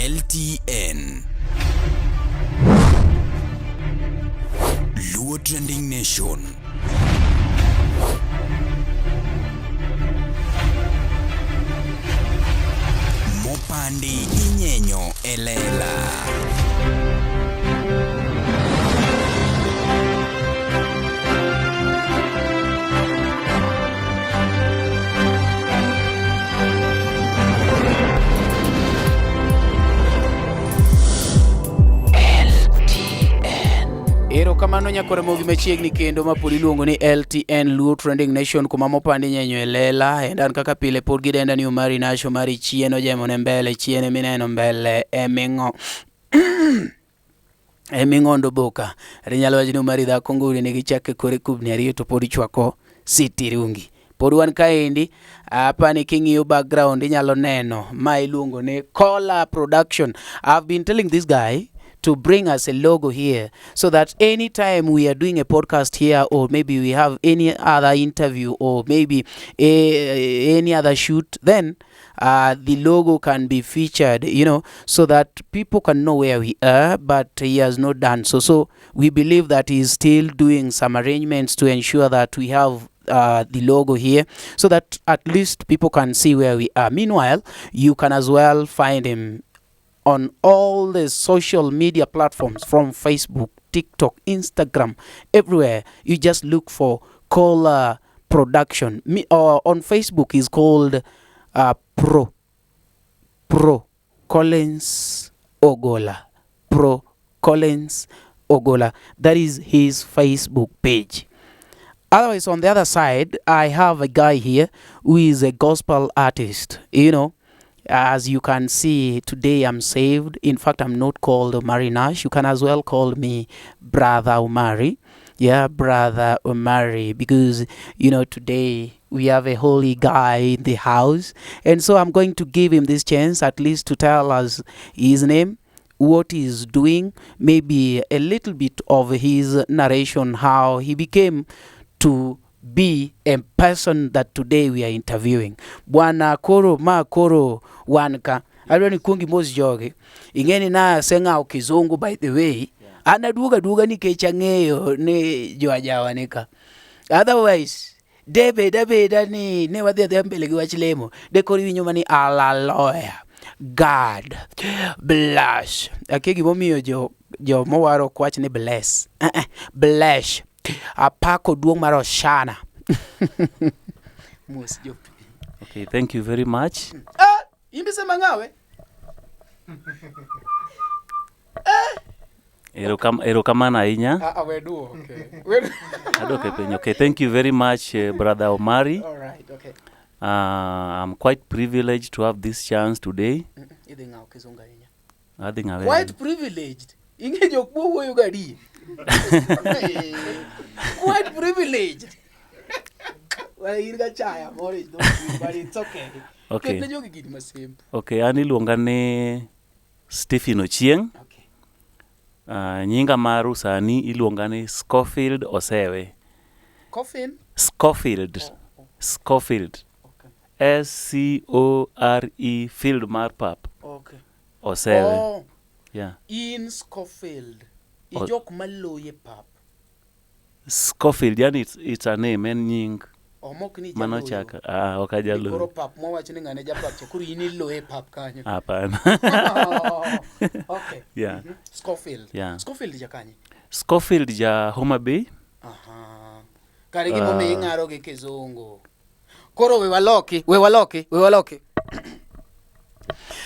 LTN. Luo Trending Nation. Mopandi inyenyo e lela. Erokamano nyakwar Ramogi machiegni kendo ma pod iluongo ni LTN Luo Trending Nation kuma mopandi nyenyo e lela en an kaka pile pod gidenda ni Omari Nash Omari chien ojemo ne mbele chien emineno mbele eming'o eming'ondo boka rinyalo wacho ni Omari dhako nguri nigi chak e kore kubni ariyo to pod ichwako sitirungi pod wan kaendi apani king'iyo background inyalo neno ma iluongo ni Kola Production. I've been telling this guy to bring us a logo here so that anytime we are doing a podcast here or maybe we have any other interview or maybe any other shoot, then the logo can be featured, you know, so that people can know where we are. But he has not done so. So we believe that he is still doing some arrangements to ensure that we have the logo here so that at least people can see where we are. Meanwhile, you can as well find him on all the social media platforms from Facebook, TikTok, Instagram, everywhere. You just look for Kola Production. Me, on Facebook is called Pro Collins Ogola. Pro Collins Ogola. That is his Facebook page. Otherwise, on the other side, I have a guy here who is a gospel artist. You know, as you can see, today I'm saved. In fact, I'm not called Omari Nash. You can as well call me Brother Omari. Yeah, Brother Omari, because, you know, today we have a holy guy in the house. And so I'm going to give him this chance at least to tell us his name, what he's doing, maybe a little bit of his narration, how he became to be a person that today we are interviewing. Bwana koro ma koro wan ka. Adwa ni kuong imos jogi. Ing'e ni naseng'awo kizungu by the way. An aduogo aduoga nikech ang'eyo ni jo ajawa ni ka. Otherwise, de bed abeda ni ne wadhi adhiya mbele gi wach lemo. De koro iwinjo mana ni hallelujah. God bless. Akia gimomiyo jo mowar ok wach ni bless. Bless. Apako duong' mar Hosanna. Mos jopiny. Okay, thank you very much. Ah, in be ng'awe? Erokamano ahinya. Ah, we duoke. Aduoke piny. Okay, thank you very much, Brother Omari. All right, okay. I'm quite privileged to have this chance today. Idhi ng'awo kizungu ahinya. Adhi ng'awe. Quite privileged. Ing'e jok mowuoyo ga adier. Quite privileged. Well, in ga chaya moro is not good, but it's okay. Okay. Ketne jogi gini masimple. Okay, an iluonga ni Stephen Ochieng. Okay. Nyinga mar usani iluonga ni Scofield Osewe. Coffin? Scofield. Oh, oh. Scofield. Okay. S C O R E field mar pap. Okay. Osewe. Oh, Yeah. in Scofield. Ijok maloye pap. Scofield, yani it's a name, en nying. Omok ni Mano jaloyo. chaka. Ah, ok Ni Koro ajaloyo. pap mwawacho ni ng'ane japap cha koro in iloye pap kanyo. Hapana. Oh, okay. Yeah. Scofield. Yeah. Scofield jakanye? Scofield ja Homa Bay. Aha. Kare gimomiyo ing'aro gi kizungu. Koro we waloki, we waloki, we waloki.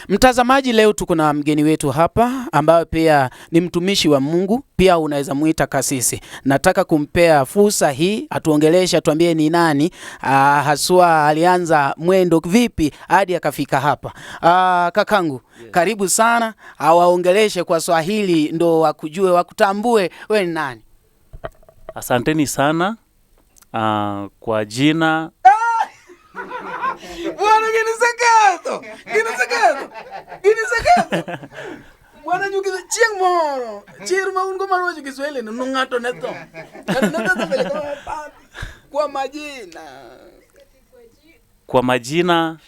Mtazamaji, leo tuko na mgeni wetu hapa ambaye pia ni mtumishi wa Mungu, pia unaweza muita kasisi. Nataka kumpea fursa hii atuongeleshe, atuambie ni nani haswa alianza mwendo vipi hadi akafika hapa. Kakangu, yes. Karibu sana, awaongeleshe kwa Swahili ndo wakujue, wakutambue we ni nani. Asanteni sana. Kwa jina Bwana giniseketho, giniseketho, giniseketho. Bwana nyuki chieng' moro, chir ma un go mar wacho Kiswahili no ng'ato ne tho. Ng'ato ne tho mbele kama papi kwa majina. Kwa majina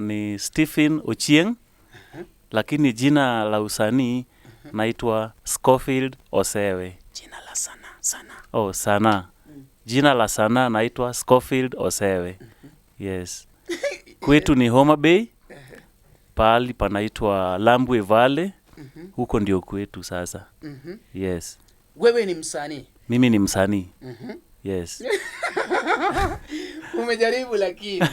ni Stephen Ochieng. Lakini jina la usanii naitwa Scofield Osewe. Jina la sana sana. Oh, sanaa. Jina la sanaa naitwa Scofield Osewe. Yes. Kwetu ni Homa Bay, pahali panaitwa Lambwe Valley. Huko ndio kwetu sasa. Yes. Wewe ni msanii. Mimi ni msanii. Yes. Umejaribu lakini.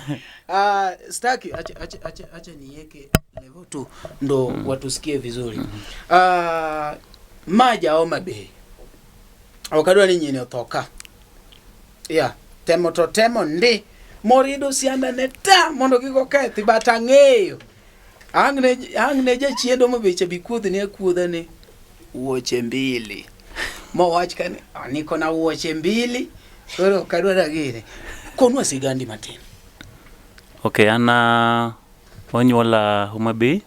Staki acha acha acha acha niweke level tu ndo watusikie vizuri. Maja Homa Bay. Ok adwa ni nyini otho ka. Yeah, temo to temo ndi morido sianda ne ta mondo kik okethi but ang'eyo. Ang' ne ang' ne jachien Homa Bay cha bi kuodhni akuodha ni wuoche mbili. Mowach ka ni "Ah, niko na wuoche mbili koro ok adwar gini. Konwa sigandi matin. Okay, an onyuola Homa Bay.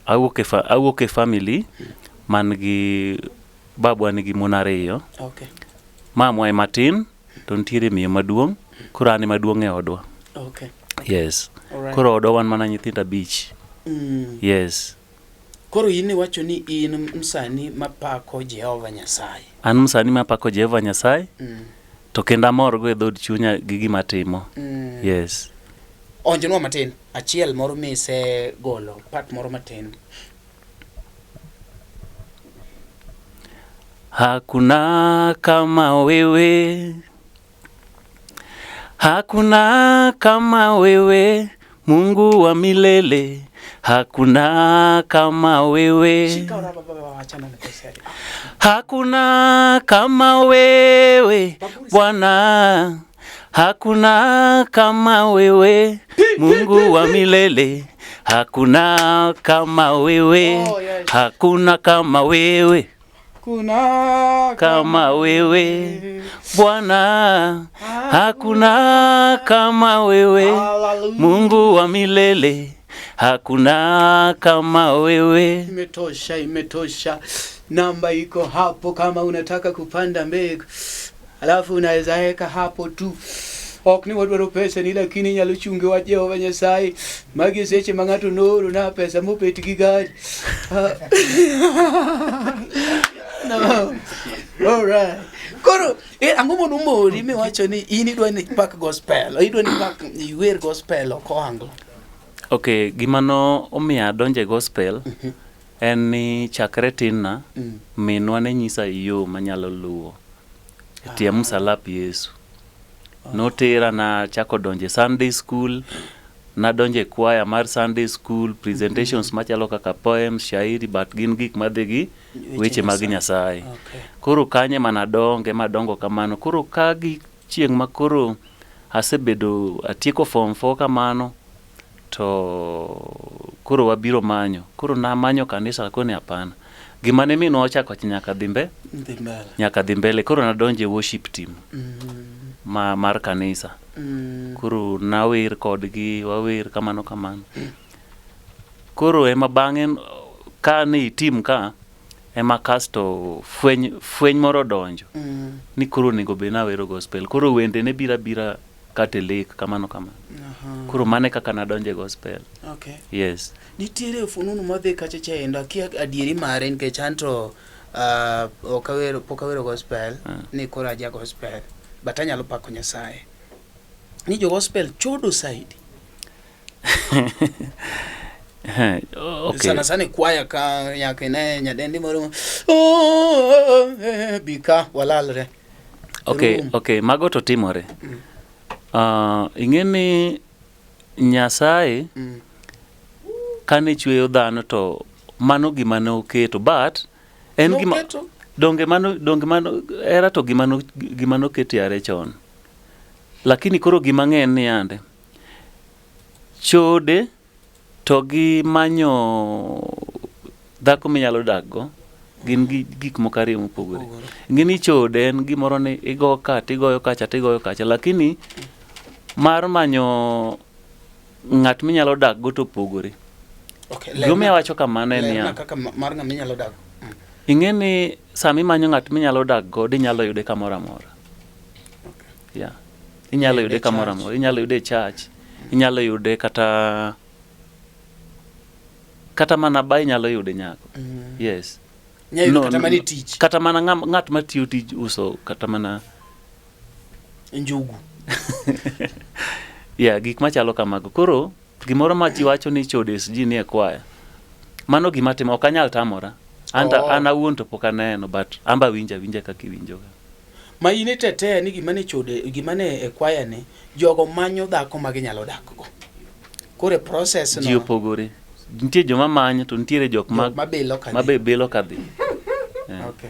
Awuok e family man gi babwa nigi mon ariyo. Mamwa ema tin to nitiere miyo maduong', koro an ema duong' e odwa. Yes. Koro odwa wan mana nyithindo abich. Yes. Koro in iwacho ni in msanii mapako Jehova Nyasaye. An msanii mapako Jehova Nyasaye to kendo amor go e dhood chunya gi gima atimo. Yes. Onjnwa matin, achiel moro mise golo, part moro matin. Hakuna kama wewe, hakuna kama wewe, Mungu wa milele, hakuna kama wewe. Shika ora baba baba achana na pesa. Hakuna kama wewe Bwana, hakuna kama wewe Mungu wa milele, hakuna kama wewe, Oh, yes. hakuna kama wewe, Kuna kama wewe Bwana, hakuna kama wewe Hallelujah. Mungu wa milele, hakuna kama wewe. Imetosha, imetosha. Namba iko hapo kama unataka kupanda mbegu. Alafu unaweza weka hapo tu. Ok ni wadwaro pesa ni lakini nyalo chunge wa Jehova Nyasaye. Magi seche ma ng'ato nooro na pesa mobet gi gari. Ah. No. All right. Koro, ang'o mondo mori miwacho ni in idwa ni pak gospel, idwa ni pak iwer gospel ok ohangla. Okay, gima no omiyo adonjo e gospel en ni chakre tinna minwa ne nyisa yo manyalo luwo e tie msalap Yesu. Notera nachako donjo e Sunday school, nadonjo e kwaya mar Sunday school, presentations machalo kaka poems, shairi, but gin gik madhi gi weche mag Nyasaye. Koro kanyo ema nadonge madongo kamano. Koro ka gi chieng' ma koro asebedo atieko form 4 kamano to koro wabiro manyo. Koro namanyo kanisa koni hapana. Gima ne minwa ochako cha nyaka dhi mbe, Dhi mbele. nyaka dhi mbele. Koro nadonjo e worship team mar kanisa. Koro nawer kodgi, wawer kamano kamano. Koro ema bang'e ka ne itim ka ema kasto fweny moro odonjo ni koro onego bed ni awero gospel. Koro wende ne biro abira kata e lek kamano kamano. Koro mano e kaka nadonjo e gospel. Yes. Nitiere fununu madhi kacha cha endo akia adieri mare nikech anto ok awero pok awero gospel ni koro aja gospel but anyalo pako Nyasaye. Ni jo gospel chodo saidi. Okay. Sana sana e kwaya ka nyaka ine nyadendi moro oh, bika walalre. Okay, Room. okay, mago to timore. Ing'e ni Nyasaye kane chweyo dhano to mano gima ne oketo but en gima Noketo? donge mano era to gima noketo yare chon. Lakini koro gima ng'e en ni yande chode to gi manyo dhako minyalo dak go gin gi gik moko ariyo mopogore. Opogore. Ing'e ni chode en gimoro ni igo ka tigoyo kacha tigoyo kacha lakini mar manyo ng'at minyalo dak go to opogore. Okay, Gimomiyo awacho kamano en lerna niya, kaka mar ng'ama inyalo dak. Ing'e ni sama imanyo ng'at minyalo dak godo inyalo yude kamoro amora. Yeah. Inyalo yude E kamoro church. amora. Inyalo yude e church. Inyalo yude kata Kata mana ba inyalo yude nyako. Yes. Inyalo yudo No, kata no, mana e no. tich. Kata mana ng'at matiyo tij uso kata mana Njugu. Yeah, gik machalo kamago. Koro gimoro ma ji wacho ni chode sijui ni e kwaya. Mano gima timo ok anyal tamora. An Oh. an awuon to pok aneno but an be awinjo awinja kaka iwinjoga. Ma in itetea ni gima ne chode gima ne e kwaya ni jogo manyo dhako ma ginyalo dak go. Koro e process no Ji opogore. Nitie joma manyo to nitiere jok ma jok mabilo ka ma dhi. be bilo ka dhi. Yeah. Okay.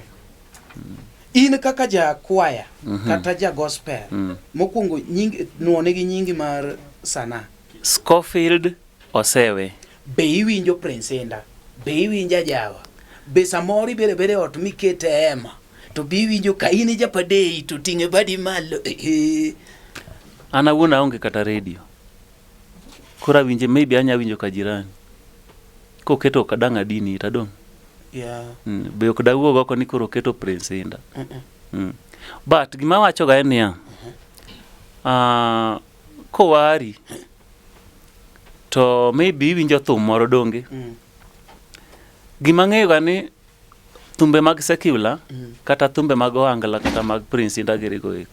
In kaka ja kwaya Mhm. kata ja gospel mokwongo nying nuone gi nyingi mar sanaa. Scofield Osewe. Be iwinjo Prince Indah? Be iwinjo Ajawa? Be samoro ibedo abeda e ot mikete hema to be iwinjo ka in japadei to ting'e badi malo eh, eh. An awuon aonge kata radio. Koro awinje maybe anya winjo ka jirani. Koketo ok dang' adini ita dong'. Yeah. Be ok dawuog oko ni koro oketo Prince Indah. Mm-mm. But gima awacho ga en niya, kowari to maybe iwinjo thum moro donge. Gima ang'eyo ga ni thumbe mag secular kata thumbe mag ohangla kata mag Prince Indah giri go eko.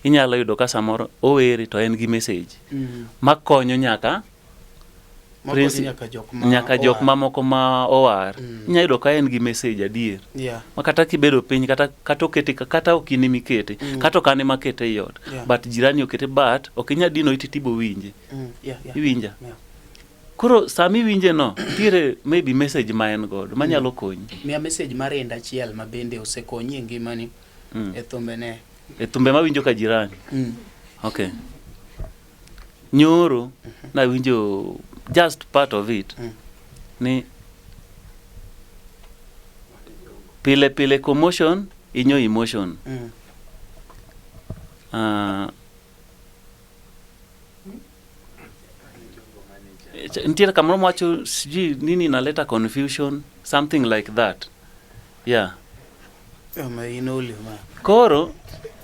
Inyalo yudo ka samoro owere to en gi message makonyo nyaka Makonyo Prince nyaka jok ma nyaka jok owar. mamoko ma owar. Inyalo yudo ka en gi message adier. Yeah. Ma kata kibedo piny kata kata okete kata ok in emikete kata ok an ema akete ei ot Yeah. but jirani okete but ok inyal dino iti tibo winje. Yeah, yeah. Iwinja? Yeah. Koro sama iwinje no, nitiere maybe message ma en godo manyalo konyi. Miya message mar Indah achiel ma bende osekonyi e ngimani e thumbene. E thumbe mawinjo ka jirani. Okay. Nyoro nawinjo just part of it ni pile pile commotion inyo emotion. Nitiere kamoro mawacho sijui nini inaleta confusion something like that. Yeah. Ma in oli ma. Koro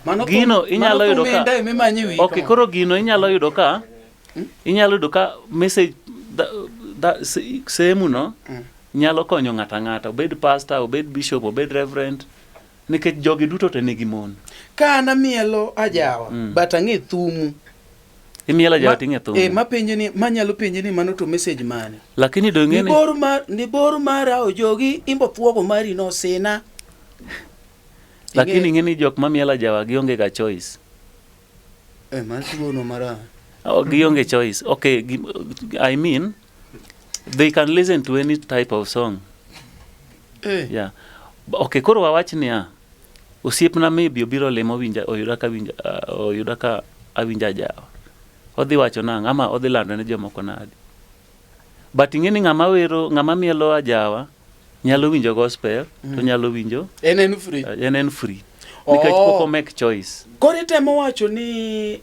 Mano gino inyalo mano yudo thum ka Indah emimanyo e wiyi Okay, kama. koro gino inyalo yudo ka inyalo yudo ka message sehemu no nyalo konyo ng'ato ang'ata, obed pastor, obed bishop, obed reverend, nikech jogi duto te nigi mon. Ka an amielo ajawa but ang'e thumu. Imielo ajawa ting'e thumu. Mapenje ni manyalo penje ni mano to message mane? Lakini do ing'e ni Ni bor mar ni bor mara ojogi imbo thuogo mari no sina. Lakini ing'e ni jok mamielo ajawa gionge ga choice. Mar tuono mara. Oh, gionge choice. Okay, I mean they can listen to any type of song. Yeah. Okay, koro wawach niya, osiepna maybe obiro limo winja, oyuda ka winja, oyuda ka awinja ajawa. Odhi wacho nang'o ama odhi lando ne jomoko nadi. But ing'e ni ng'ama wero, ng'ama mielo ajawa nyalo winjo gospel, to nyalo winjo En en free. En en free. Nikech pok o make choice. Koro itemo wacho ni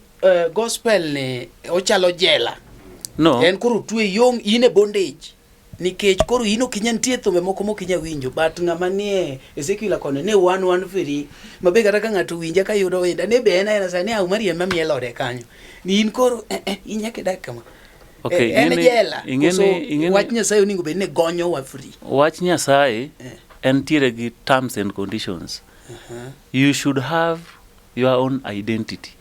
gospel ni ochalo jela. No. En koro twe yong in e bondage. Nikech koro in ok inyal nitie thumbe moko mok inyal winjo but ng'ama nie e secular kono ne wan wan free ma be kata ka ng'ato winja ka yudo winda ne be en aena sani au mariembe mamielo ode kanyo ni in koro in nyaka idag kama. Okay, En ing'eni- jela. ing'eni- Koso ing'eni- wach Nyasaye onego bed ni gonyowa free. Wach Nyasaye entiere gi terms and conditions. You should have your own identity.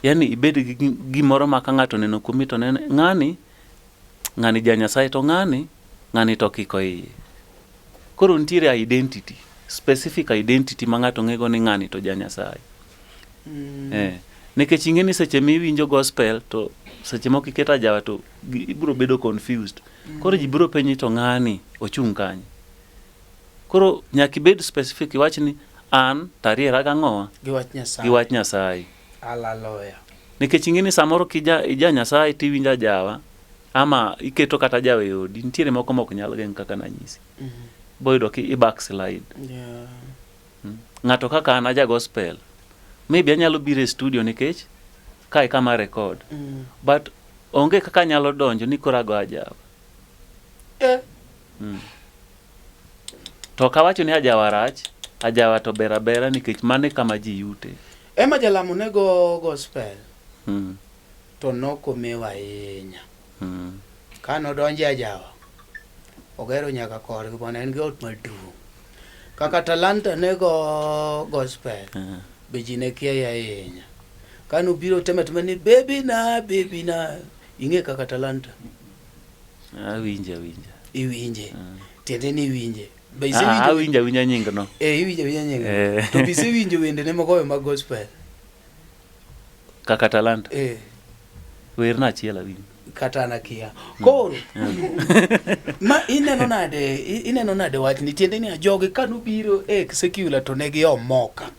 Yani ibed gi gimoro ma ka ng'ato oneno kuomi to neno ng'ani, ng'ani ja Nyasaye to ng'ani, ng'ani to kiko iye. Koro nitiere identity, specific identity ma ng'ato ng'ego ni ng'ani to ja Nyasaye. Nikech ing'e ni seche miwinjo gospel to seche moko iketo ajawa to ibiro bedo confused. Koro ji biro penji to ng'ani ochung' kanye. Koro nyaka ibed specific iwach ni an tariera gang'owa Gi wach Nyasaye. Gi wach Nyasaye. Hallelujah. Nikech ing'e ni samoro kija ija Nyasaye tiwinjo ajawa ama iketo kata ajawa e odi, nitiere moko mok nyal geng' kaka nanyisi. Boyudo ki i backslide. Ng'ato kaka an aja gospel, maybe anyalo biro e studio nikech kae kama record. But onge kaka anyalo donjo ni koro ago ajawa. To ok awacho ni ajawa rach, ajawa to ber abera nikech mano e kama ji yute. Ema jalamo ne go gospel. To nokomewo ahinya. Ka nodonjo e ajawa, Ogero nyaka korgi bwana en gi ot maduong'. Kaka Talanta ne go gospel be ji ne kiaye ahinya. Kane obiro temo atema ni baby na baby na ing'e kaka Talanta Awinje awinja. iwinje. Tiende ni iwinje. Be Ah, isewinjo awinjo awinja nyingno. Eh iwinjo awinja nyinge. Eh. To be isewinjo wendene mogoyo mag gospel. Kaka Talanta. Eh Werna achiel awinj. kata an akia. Koro ma ineno nade ineno nade wachni tiende ni jogi kanobiro e secular to ne giomoka.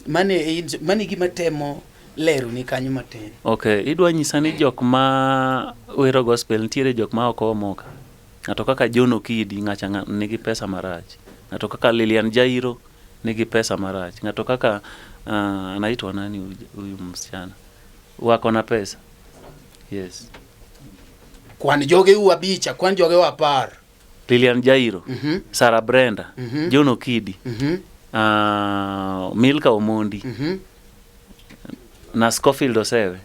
Mane mane gima temo lero ni kanyo matin. Okay, idwa nyisa ni jok ma wero gospel nitiere jok ma ok omoka. Ng'ato kaka John Okidi ng'acha nigi pesa marach. Ng'ato kaka Lilian Jairo nigi pesa marach. Ng'ato kaka anaitwa nani huyu msichana? Wako na pesa. Yes. Kwan jogeu abich, kwan jogeu 10. Lilian Jairo, Mhm. Sarah Brenda, Mhm. John Okidi, Mhm. Milka Omondi, Mhm. na Scofield Osewe.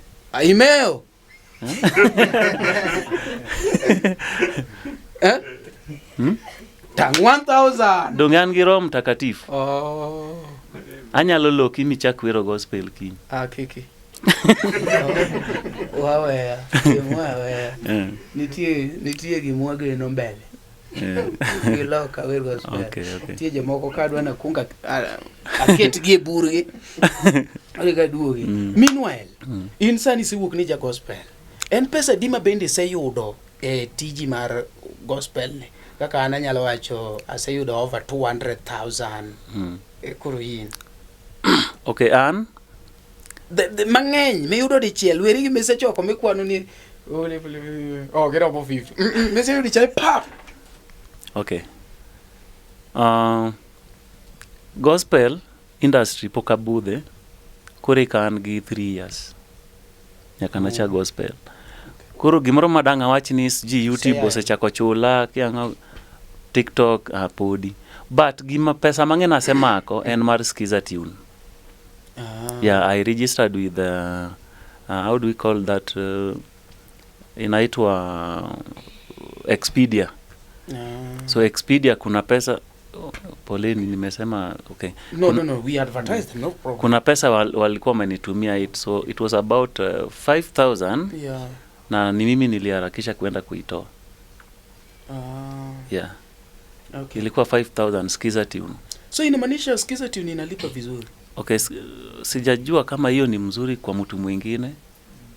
Imeo. Eh? Tang 1000. Donge an gi Roho Mtakatifu. Oh. Anyalo loki michak wero gospel kiny. Ah, kiki. Waweya, waweya. Eh, Nitie gima wageno mbele. eh. Giloka wer gospel. Okay, okay. Nitie jomoko ka adwa nakuong aketgi e burgi. Odhi aduogi. Meanwhile, in sani isewuok ni ja gospel. En pesa adi ma bende iseyudo e tiji mar gospel ni? Kaka an anyalo wacho aseyudo over 200,000. E koro in. Okay, an Mang'eny miyudo dichiel weri gi misechoko mikwano ni oh giromo 50. Miseyudo dichiel pap. Okay. Gospel industry pok abudhe, koro eka an gi 3 years nyaka nachak gospel. Koro gimoro ma dang' awach ni sijui YouTube Share. osechako chula, kiang'o TikTok podi. But gima pesa mang'eny asemako en mar Skiza Tune. Yeah, I registered with how do we call that inaitwa Expedia. So Expedia kuna pesa poleni nimesema okay. No, no, no, we advertise them, no problem. Kuna pesa walikuwa wamenitumia it so it was about 5000 Yeah. na ni mimi niliharakisha kwenda kuitoa. Yeah. Okay. Ilikuwa 5000 Skiza Tune. So inamaanisha Skiza Tune inalipa vizuri. Okay, sijajua kama hiyo ni mzuri kwa mtu mwingine.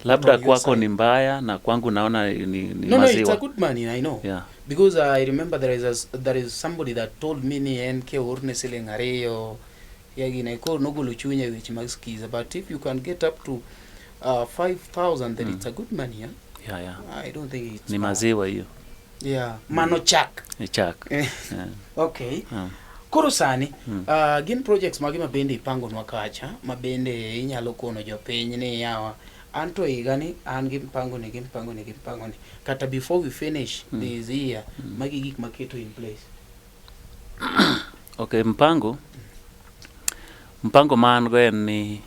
Labda on your kwako side. ni mbaya na kwangu naona ni No, no, maziwa. it's a good money, I know. Yeah. Because I remember there is somebody that told me ni en keorne siling 2 yagine koro nogolo chunya e weche mag Skiza, but if you can get up to 5000 then it's a good money, yeah? Yeah, yeah. I don't think it's Ni bad. maziwa hiyo. Yeah, mano chak. Ni chak. Eh. Yeah. Okay. Mm. Koro sani gin projects mage ma bende ipangonwa kacha ma bende inyalo kono jopiny ni yawa an to higani an gi mpango ni gi mpango ni gi mpango ni kata before we finish this year magi gik maketo in place. Okay, mpango ma an go en ni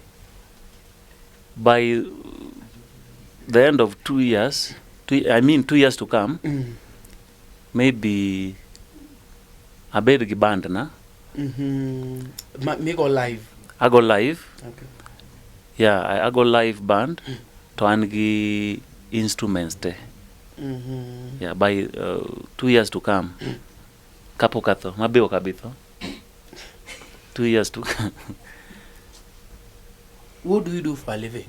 by the end of 2 years, 2 years to come, maybe abed gi band na. Migo live. Ago live. Okay. Yeah, I go live band to an gi instruments te. Yeah, by 2 years to come. Kapok atho, mabe ok abi tho. 2 years to come. What do you do for a living?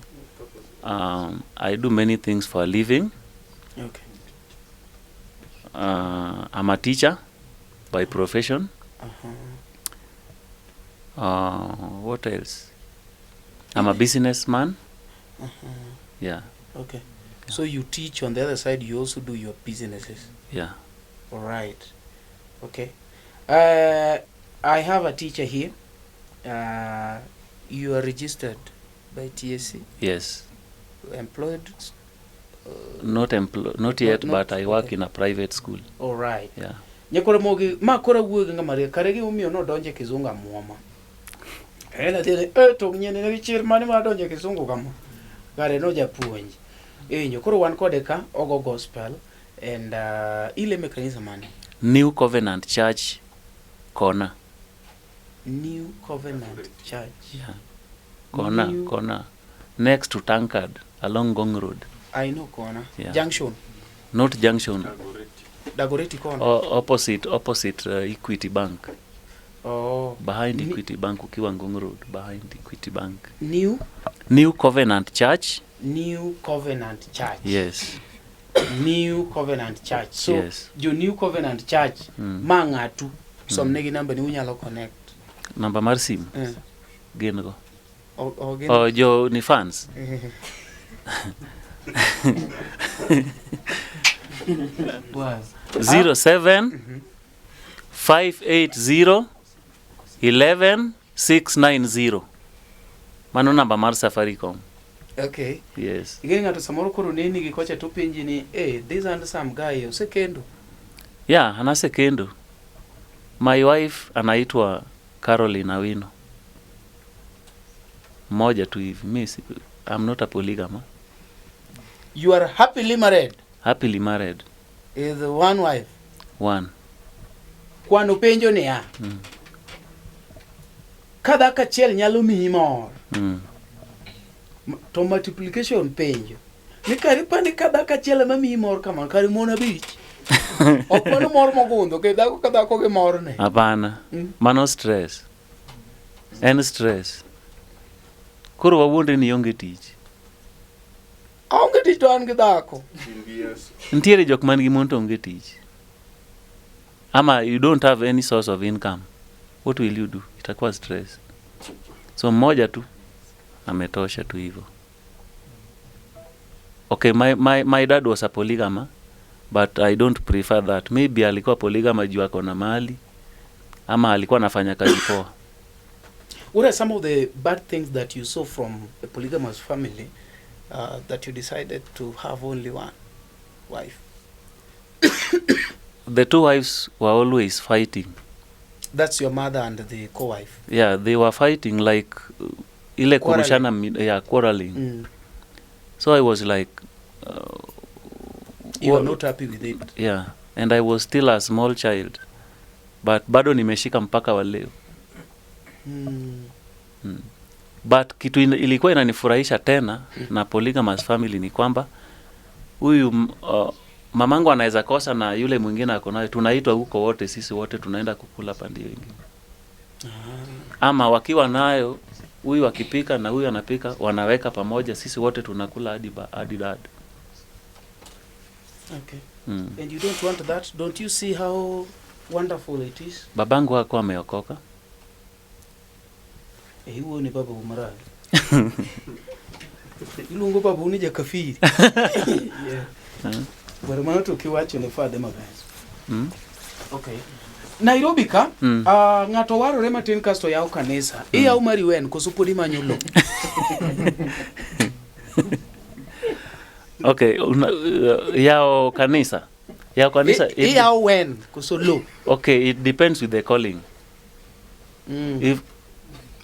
I do many things for a living. Okay. I'm a teacher by profession. What else? I'm a businessman. Yeah. Okay. So you teach on the other side, you also do your businesses. Yeah. All right. Okay. I have a teacher here. You are registered by TSC? Yes. Employed? Not not yet, Not, but I work okay. in a private school. All right. Yeah. Nyakora mogi ma kora wuogi ng'ama riek kare gimomiyo nodonjo e kizungu amuoma. En athiene to nyiene nigi chir mane mar donjo e kizungu kama. Kare no japuonj. Iwinjo koro wan kode ka ogo gospel and ileme kanisa mane? New Covenant Church Kona. New Covenant Church. Yeah. Kona, New- Kona. Next to Tankard along Ngong Road. I know Kona. Yeah. Junction. Not Junction. Dagoretti Kona. Opposite Equity Bank. Oh. Behind Equity Bank ukiwa Ngong Road, behind Equity Bank. New New Covenant Church. New Covenant Church. Yes. New Covenant Church. So Yes. jo New Covenant Church ma ng'atu somnegi namba ni unyalo connect. Namba mar sim gin go. O gin Oh, jo ni fans. Was. 07 580 11 690. Mano namba mar Safaricom. Okay. Yes. Igeni ng'ato samoro koro neni gi kocha to penji ni, "Hey, this handsome guy osekendo." Yeah, anasekendo. My wife anaitwa Caroline Awino. Mmoja tu hivi. Mi I'm not a polygamist. You are happily married Happily married. with one wife. One. Kwano penjo niya. Ka dhako achiel nyalo miyi mor, to multiplication penjo. Ni kare pani ka dhako achiel ema miyi mor kamano, kare mon abich. Ok mano mor mogundho, ke dhako ka dhako gi morne. Hapana. Mano stress. En stress. Koro wawuondre ni ionge tich. Aonge tich to an gi dhako. Nitiere jok man gi mon to onge tich. Ama you don't have any source of income. What will you do? Itakuwa stress. So mmoja tu ametosha tu hivyo. Okay, my dad was a polygamist, but I don't prefer that. Maybe alikuwa polygamist juu ako na mali ama alikuwa anafanya kazi poa. What are some of the bad things that you saw from a polygamous family that you decided to have only one wife? The two wives were always fighting. That's your mother and the co-wife. Yeah, they were fighting like ile Quarreling. kurushana yeah, quarreling. So I was like You are not happy with it. Yeah, and I was still a small child. But bado nimeshika mpaka wa leo. But kitu ilikuwa inanifurahisha tena na polygamous family ni kwamba huyu mamangu anaweza kosa na yule mwingine ako nayo, tunaitwa huko wote, sisi wote tunaenda kukula pande hiyo ingine. Ama wakiwa nayo, huyu akipika na huyu anapika, wanaweka pamoja, sisi wote tunakula hadi dad. Okay. And you don't want that? Don't you see how wonderful it is? Babangu hakuwa ameokoka. Eh, huo ni baba umarali. Iluongo babu ni jakafiri. Yeah. Ber mano to kiwacho ne father maber. Okay. Nairobi ka, ng'ato warore matin kasto yawo kanisa. Iyawo mari wen koso pod imanyo lo? Okay, yawo kanisa. Yawo kanisa. Iyawo wen koso lo? Okay, it depends with the calling. If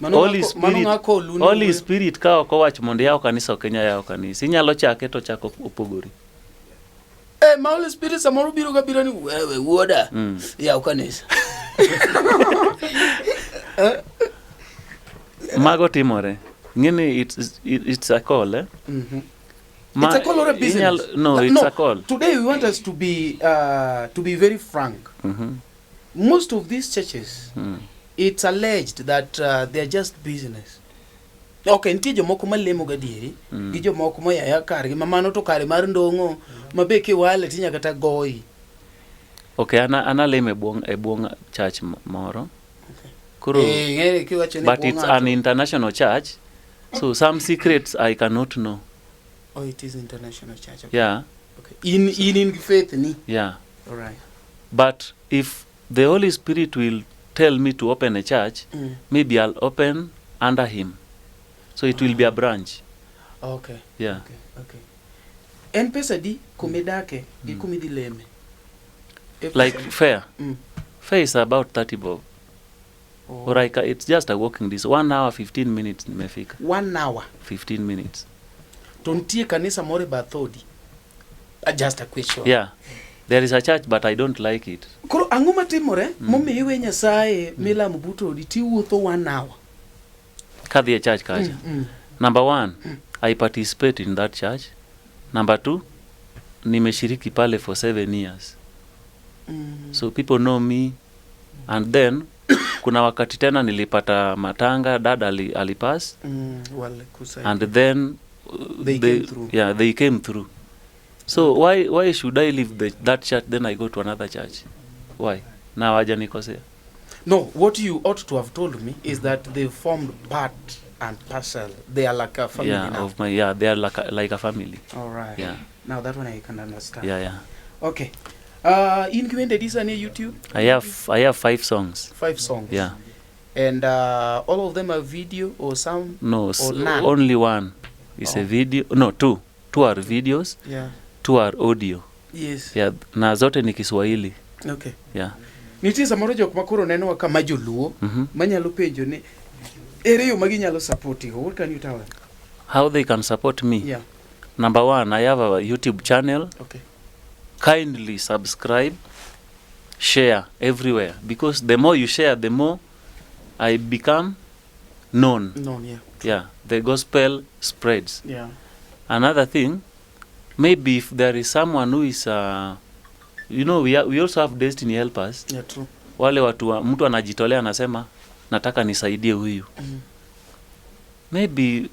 Mano Holy mano Spirit, ng'ako olu ni Holy wuoyo. Spirit ka ok owacho mondo iyaw kanisa ok inyal yawo kanisa. Inyalo chake to chako opogore. Eh, ma Holy Spirit samoro biro ga biro ni wewe wuoda. Yaw kanisa. Mago timore. Ng'eni it's a call, eh? It's a call or a business? No, it's a call. Today we want us to be very frank. Most of these churches, it's alleged that they are just business. Okay, nitie jomoko malemo gadieri, gi jomoko moyaya kargi, ma mano to kare mar ndong'o, ma be kiwale tinya kata goyi. Okay, ana lemo e bwo church moro. Koro, Eh, ng'ere kiwacho ni but bwo it's ng'ato. an international church, so some secrets I cannot know. Oh, it is international church. Okay. Yeah, Okay. In faith ni. yeah. All right. But if the Holy Spirit will tell me to open a church, maybe I'll open under him. So it will be a branch. Okay. Yeah. Okay. Okay. En pesa di kumidake gi kumidhi leme? Like fare. Fare is about 30 bob. Oh. Or it's just a walking distance. 1 hour 15 minutes nimefika. 1 hour. 15 minutes. To nitie kanisa moro e bath odi. Just a question. Yeah. There is a church but I don't like it. Koro ang'o matimore momiyo iwe Nyasaye milamo but odi tiwuotho one hour? Kadhi e church kacha. Number one, I participate in that church. Number two, nimeshiriki pale for 7 years. So people know me and then kuna wakati tena nilipata matanga, dada alipass Walikusaidia. And then They came through. Yeah, they came through. So why should I leave that church, then I go to another church? Why? Na hawajanikosea. No, what you ought to have told me is that they formed part and parcel. They are like a family now. Of my, yeah, they are like a family. All right. Now that one I can understand. Okay. In gi wende adi sani e YouTube? I have five songs. Five songs. Yeah. And all of them are video or some? No, Or none? Only one is Oh. a video. No, two. Two are videos, two are audio. Yeah, na zote ni Kiswahili. Yeah. Nitie samoro jok ma koro nenowa kama joluo manyalo penjo ni ere yo ma ginyalo support go? What can you tell them? How they can support me? Yeah. Number one, I have a YouTube channel. Kindly subscribe, share everywhere, because the more you share, the more I become known. No, yeah. Yeah, the gospel spreads. Another thing, maybe if there is someone who is, we also have destiny helpers. Yeah, true. Wale watu wa, mtu anajitolea anasema nataka nisaidie huyu. Maybe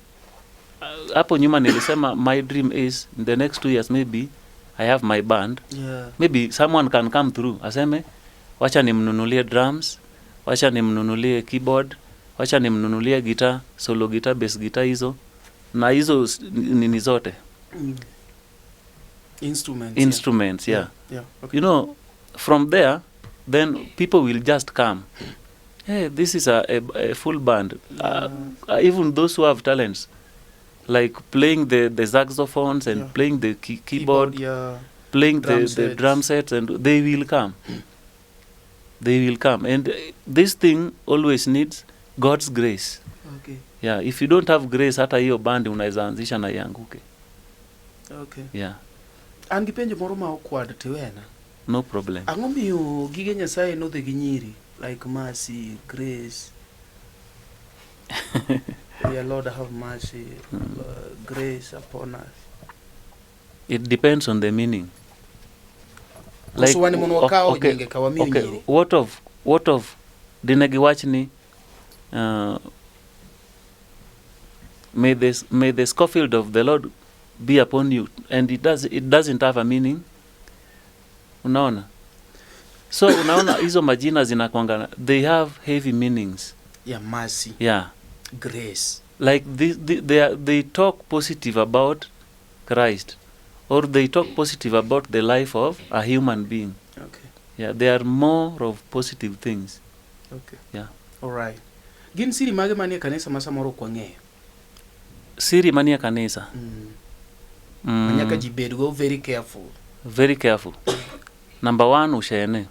hapo nyuma nilisema my dream is in the next 2 years maybe I have my band. Maybe someone can come through aseme wacha nimnunulie drums, wacha nimnunulie keyboard, wacha nimnunulie guitar, solo guitar, bass guitar, hizo na hizo nini zote. Instruments. Instruments, yeah. From there then people will just come, "Hey, this is a full band." Even those who have talents like playing the saxophones and playing the keyboard, playing Drum the sets. Drum sets, and they will come, they will come. And this thing always needs God's grace. Yeah, if you don't have grace, hata hiyo band unaweza anzisha na ianguke. Yeah. An gi penjo moro ma okwad tiwena. No problem. Ang'o miyo gige Nyasaye nodhi gi nyiri like mercy, grace? Yeah, Lord have mercy, grace upon us. It depends on the meaning. Koso wan mondo wakawo nyinge ka wamiyo nyiri. What of dine giwach ni may the Scofield of the Lord be upon you," and it doesn't have a meaning, unaona? So unaona hizo majina zinakwanga, they have heavy meanings. Yeah, mercy, grace. Like they talk positive about Christ or they talk positive about the life of a human being. Yeah, they are more of positive things. Yeah. All right. Gin siri mage manie kanisa ma samoro ok wang'eyo? Siri manie kanisa? Ma nyaka ji bedgo very careful. Very careful. Number one, ushene.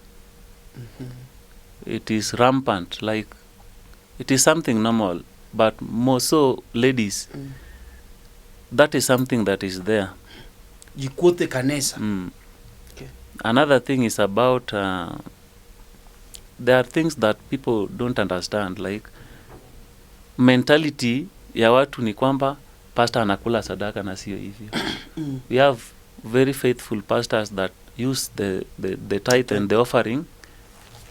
It is rampant, like it is something normal, but more so ladies. That is something that is there. Ji kuothe kanisa. Another thing is about there are things that people don't understand, like mentality ya watu ni kwamba pastor anakula sadaka, na sio hivyo. We have very faithful pastors that use the tithe and the offering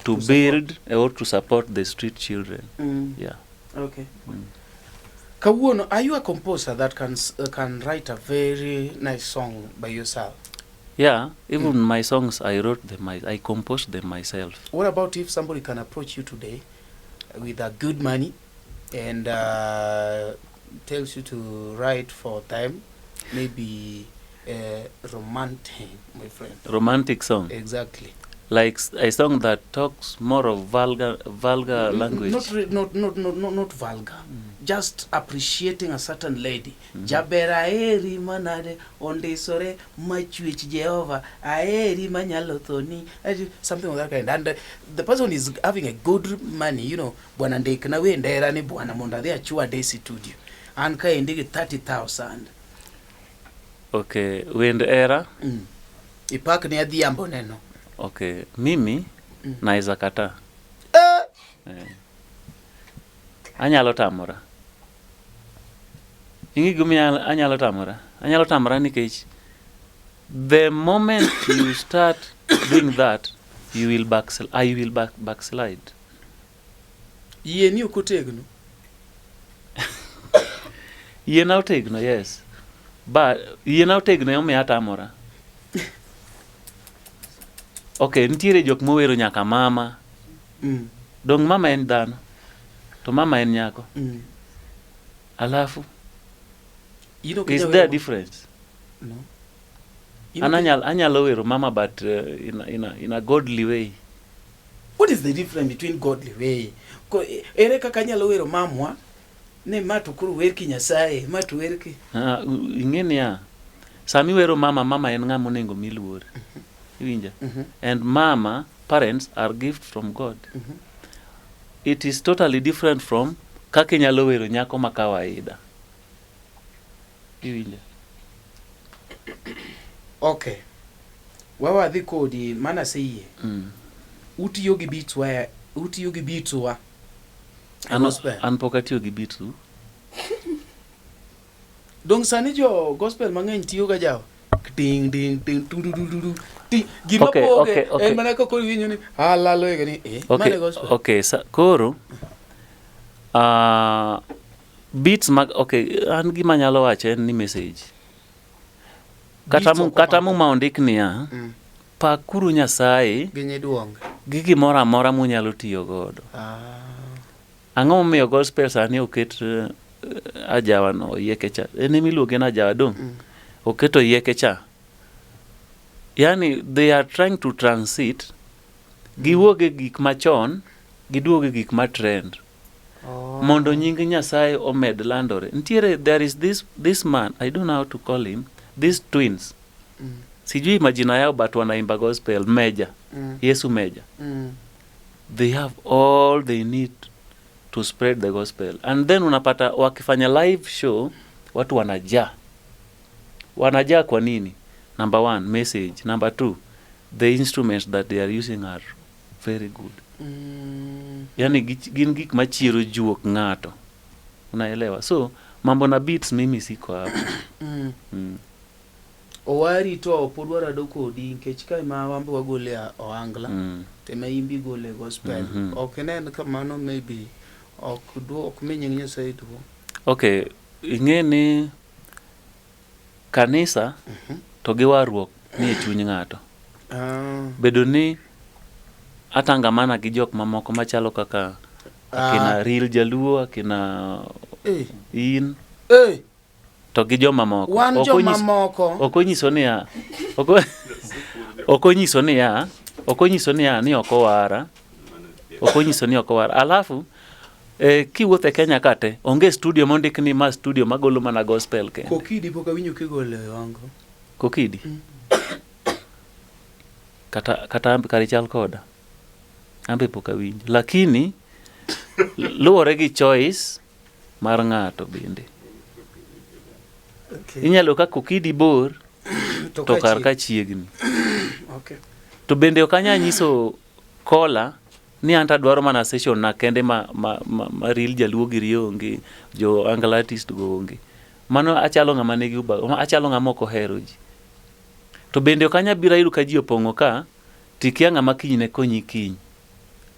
to To support. Build or to support the street children. Yeah. Kawuono, are you a composer that can write a very nice song by yourself? Yeah, even my songs, I wrote them, I composed them myself. What about if somebody can approach you today with a good money and tells you to write for them, maybe romantic, my friend? Romantic song? Exactly. Like a song that talks more of vulgar language? Not, re- not, not, not, not, not vulgar. Just appreciating a certain lady. Jaber aheri manade ondisore machwech Jehova aheri manyalo thoni, something of that kind. And the person is having a good money. "Bwana, ndikna wend hera ni bwana mondo adhi achwade e studio. An kaendi gi 30,000." Okay, wend hera. Ipak ne adhiambo neno. Okay, mimi naweza kataa. Eh! Eh. Anyalo tamora. Ing'e gimomiyo anyalo tamora? Anyalo tamora nikech the moment you start doing that, you will backsl I will backslide. Yie ni ok otegno. Yiena otegno, yes. But yiena otegno emomiyo atamora. Okay, nitiere jok mowero nyaka mama. Dong' mama en dhano. To mama en nyako. Alafu, In ok is inyal there a wero- difference? No. In An ok- anyalo wero mama but in a godly way. What is the difference between godly way? Ko, ere kaka anyalo wero mamwa ni ma to koro wer ki Nyasaye, ma to wer ki Ah, ing'e niya, sami wero mama, mama en ng'ama onego mi luor. Iwinja? And mama, parents are gift from God. It is totally different from kaka inyalo wero nyako ma kawaida. Iwinja? Okay. Wawadhi kodi mana aseyie. Utiyo gi beats wa, utiyo gi beats wa. E An, gospel. an pok atiyo gi beats. Dong sani jo gospel mang'eny tiyo ga jawa. Ding ding ding tu du du du du. Ti gima poge en mana kaka koro iwinjo ni halalo ni eh mane gospel. Okay, sa, koro beats mag okay, an gima anyalo wacho en ni message. Kata Beats mu, ok kata omako. muma ondik niya, pakuru Nyasaye Gi nyiduonge. gi gimoro amora munyalo tiyo godo. Ang'o momiyo gospel sani oket ajawa no oyieke cha? En ema iluonge ni ajawa dong'? Oketo oyieke cha. Yani they are trying to transit giwuog e gik machon giduog e gik ma trend Oh. mondo nying Nyasaye omed landore. Nitiere there is this man, I don't know how to call him, these twins. Sijui majina yao but wanaimba gospel Meja. Yesu Meja. They have all they need to spread the gospel. And then unapata wakifanya live show watu wanajaa. Wanajaa kwa nini? Number one, message. Number two, the instruments that they are using are very good. Yani gin gik machiero juok ng'ato. Unaelewa? So mambo na beats mimi siko hapo. Owari to pod warado kodi nikech kae ma wambe wagole ohangla to ema in be igole gospel. Ok inen ka mano maybe ok duo ok mi nying Nyasaye duong'. Okay, ing'e ni kanisa to gi warruok nie chuny ng'ato. Bedo ni atangamana gi jok mamoko machalo kaka akina Real Jaluo, akina in to gi jomamoko. Wan Ok jomamoko. Ok onyiso niya, ok onyiso niya ni ok owara. Ok onyiso ni ok owara. Alafu kiwuotho e Kenya ka te, onge studio mondik ni ma studio magolo mana gospel kende. Kokidi pok awinjo kigolo e wango. Kokidi? Kata an kare chal koda. An be pok awinjo. Lakini luwore gi choice mar ng'ato bende. Okay. Inyalo ka kokidi bor To to kar ka ka chiegni. Okay. To bende ok anyal nyiso kola ni an tadwaro mana session na kende ma Real Jaluo giri onge, jo Angla artist go onge. Mano achalo ng'ama nigi uba, achalo ng'ama ok ohero ji. To bende ok anyal biro ayudo ka ji opong'o ka, tikia ng'ama kiny ne konyi kiny.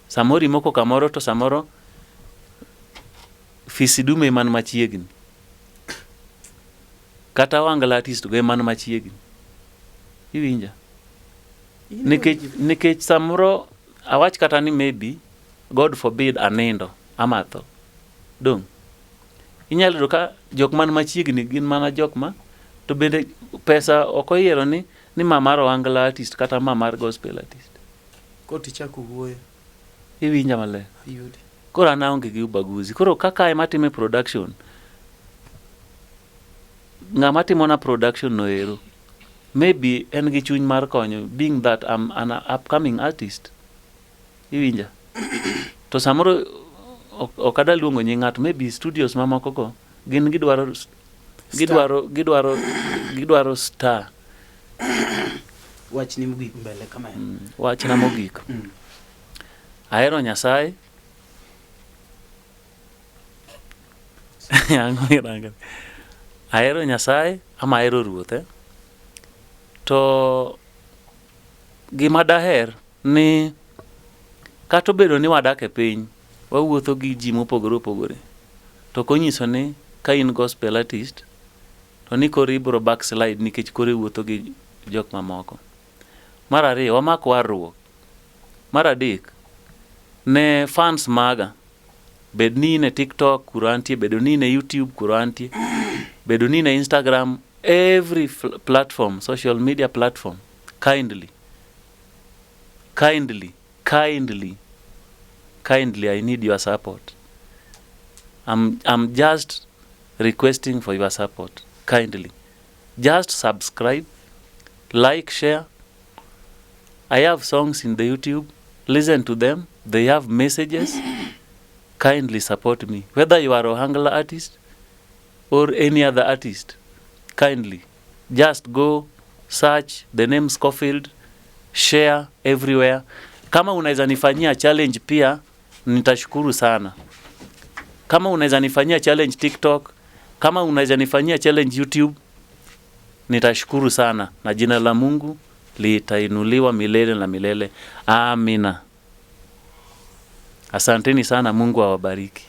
Samoro imoko kamoro to samoro Fisi Dume man machiegni. Kata Ohangla artist go ema man machiegni. Iwinja? Nikech samoro awach kata ni maybe God forbid anindo ama atho. Dong'. Inyalo yudo ka jok man machiegni gin mana jok ma to bende pesa ok oyiero ni ma mar Ohangla artist kata ma mar gospel artist. Koro tichako wuoyo. Iwinja maler? Ayudi. Koro an aonge gi ubaguzi. Koro kaka ema atime production, ng'ama timona production no ero, maybe en gi chuny mar konyo being that I'm an upcoming artist. Iwinja? To samoro ok adwa luongo nying ng'ato, maybe studios mamoko go gin gidwaro star. Wachni mogik mbele kama. Wachna mogik. Ahero Nyasaye. Ang'o miranga? Ahero Nyasaye ama ahero Ruoth eh? To gima daher ni kata obedo ni wadak e piny, wawuotho gi ji mopogore opogore, to ok onyiso ni ka in gospel artist to ni koro ibiro backslide nikech koro iwuotho gi jok mamoko. Mar ariyo, wamak warruok. Mar adek, ne fans maga, bed ni in e TikTok kuro antie, bedo ni in e YouTube kuro antie, bedo ni in e Instagram, every platform, social media platform, kindly, kindly, kindly, kindly, I need your support. I'm just requesting for your support, kindly. Just subscribe, like, share. I have songs in the YouTube. Listen to them. They have messages. Kindly support me. Whether you are a Ohangla artist or any other artist, kindly just go search the name Scofield, share everywhere. Kama unaweza nifanyia challenge pia, nitashukuru sana. Kama unaweza nifanyia challenge TikTok, kama unaweza nifanyia challenge YouTube, nitashukuru sana, na jina la Mungu litainuliwa milele na milele. Amina. Asanteni sana, Mungu awabariki.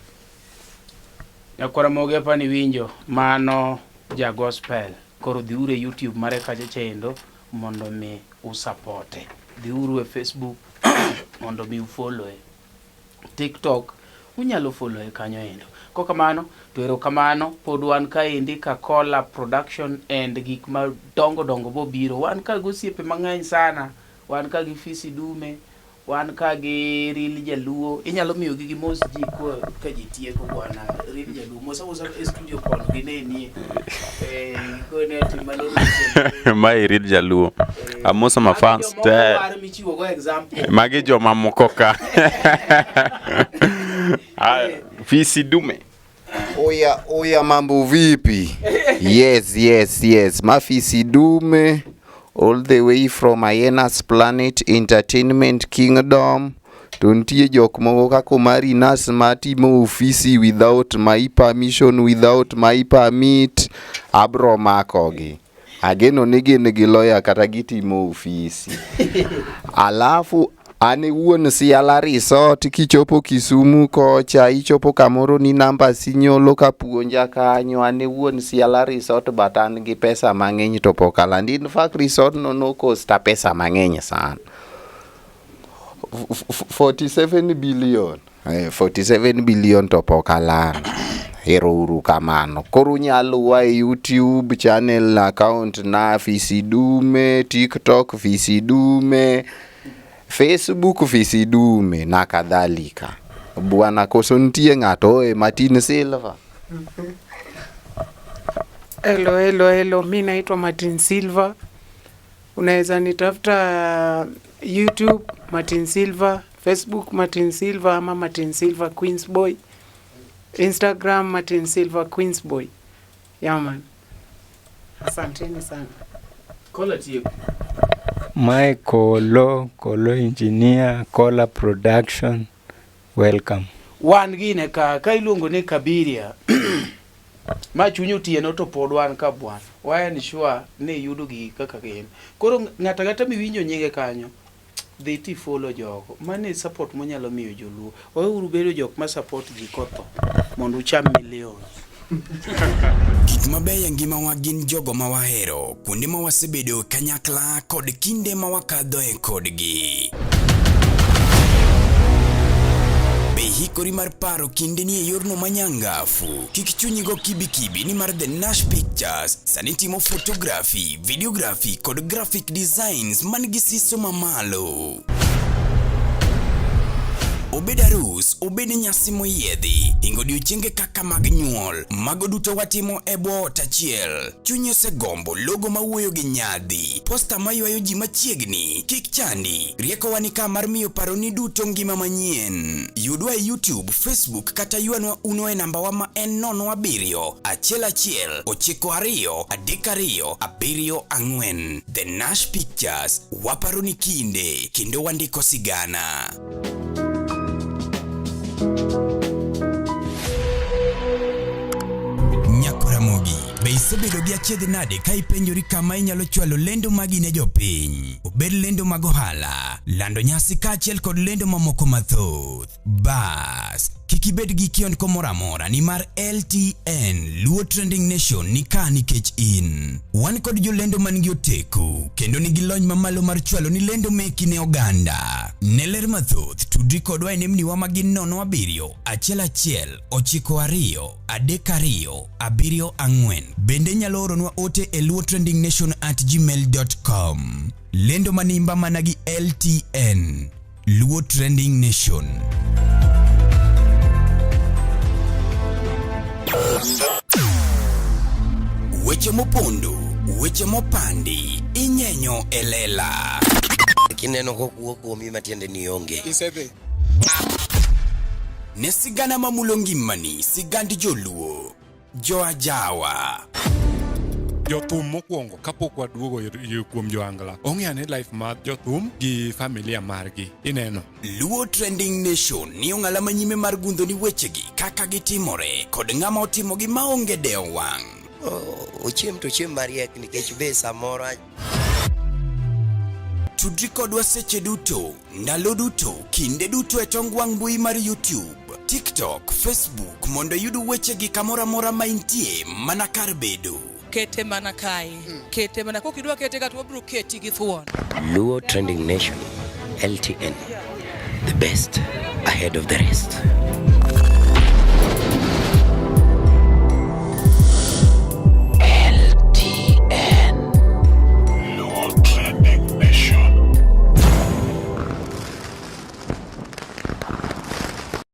Nyakwara moge pani winjo mano ja gospel koro dhiuru e YouTube mare kacha chendo mondo mi usapote. Dhiuru e Facebook mondo mi ufollowe. TikTok unyalo followe kanyo endo. Kokamano to erokamano pod wan kaendi Kakola Production and gik madongo dongo bobiro. Wan ka gi osiepe mang'eny sana. Wan ka gi Fisi Dume, wan ka gi Real Jaluo. Inyalo miyo gi gimos ji ka ji tieko bwana Real Jaluo. Mos amosa e studio kono ginenie. Kone ati malo Real Jaluo. Mae Real Jaluo. Amoso ma fans Magi te. jomoko war michiwo go example. Magi joma moko ka. Aya, Fisi Dume. Oya, oya, mambo vipi? Yes, yes, yes. Mafisi Dume, all the way from Hyenas Planet Entertainment Kingdom. To nitie jok moko kaka Omari Nas matimo ofisi without my permission, without my permit. Abro makogi. Ageno ni gin gi lawyer kata gitimo ofisi. Alafu an e wuon Siala Resort kichopo Kisumu kocha ichopo kamoro ni namba sinyolo kapuonja kanyo an e wuon Siala Resort but an gi pesa mang'eny to pok alandi. In fact resort no nokosta pesa mang'eny sana. 47 billion. 47 billion to pok alando. Ero uru kamano. Koro unyalo luwa e YouTube channel account na Fisi Dume, TikTok Fisi Dume, Facebook Fisi Dume na kadhalika. Bwana koso nitie ng'ato oe Martin Silva. Hello, hello, hello. Mi naitwa Martin Silva. Unaweza nitafuta YouTube Martin Silva, Facebook Martin Silva ama Martin Silva Queens Boy, Instagram Martin Silva Queens Boy. Yeah, man. Asanteni sana. Kola tieko. Mae Kolo, Kolo Engineer, Kola Production, welcome. Wan gine ka iluongo ni Kabiria. Ma chuny otieno to pod wan ka bwana. Wa ensure ni iyudo gigi kaka gin. Koro ng'ato ang'ata miwinjo nyinge kanyo, dhi ti follow jogo. Mano e support monyalo miyo joluo. Weuru bedo jok ma support ji kotho mondo ucham million. Gik mabeyo e ngimawa gin jogo ma wahero, kuonde ma wasebedo kanyakla kod kinde ma wakadhoe kodgi. Be ihikori mar paro kindeni e yorno manyangafu? Kik chunyi go kibikibi nimar The Nash Pictures sani timo photography, videography kod graphic designs man gi siso mamalo. Obed arus, obed nyasi moyiedhi, hingo odiochienge kaka mag nyuol, mago duto watimo e bwo ot achiel. Chunyi osegombo logo mawuoyo gi nyadhi, posta maywayo ji machiegni, kik chandi, riekowa ni ka mar miyo paroni duto ngima manyien. Yudwa e YouTube, Facebook kata ywanwa uno e nambawa ma en 07 11 92 32 74. The Nash Pictures, waparo ni kinde kendo wandiko sigana. Nyakoramogi, be isebedo gi achiedh nade ka ipenjori kama inyalo chwalo lendo magi ne jopiny? Obed lendo mag ohala, lando nyasi kaachiel kod lendo mamoko mathoth. Bas, kik ibed gi kiondko moro amora nimar LTN Luo Trending Nation ni ka nikech in. Wan kod jolendo man gi oteku kendo nigi lony mamalo mar chwalo ni lendo meki ne oganda. Ne ler mathoth, tudri kodwa e nembniwa ma gin 07 11 92 32 74. Bende inyalo oronwa ote e luotrendingnation@gmail.com. Lendo manimba mana gi LTN. Luo Trending Nation. Weche mopondo, weche mopandi, inyenyo e lela. Kineno kokuo kuomi matiende ni onge. Isedhi. Ne sigana mamulo ngimani, sigand joluo, joajawa. Jothum mokwongo kapok waduogo kuom joangla ong'e ane life mar jothum gi familia margi ineno. Luo Trending Nation ni ong'ala manyime mar gundho ni wechegi kaka gitimore kod ng'ama otimogi maonge dewo wang'. Ochiem to ochiem mariek nikech be samoro Tudri kodwa seche duto, ndalo duto, kinde duto e tong wang' mbui mar YouTube, TikTok, Facebook mondo iyud wechegi kamoro amora ma intie mana kar bedo. Kete mana kae. Kete mana kokidwa kete ka to wabiro keti gi thuon. Luo Trending Nation LTN the best ahead of the rest.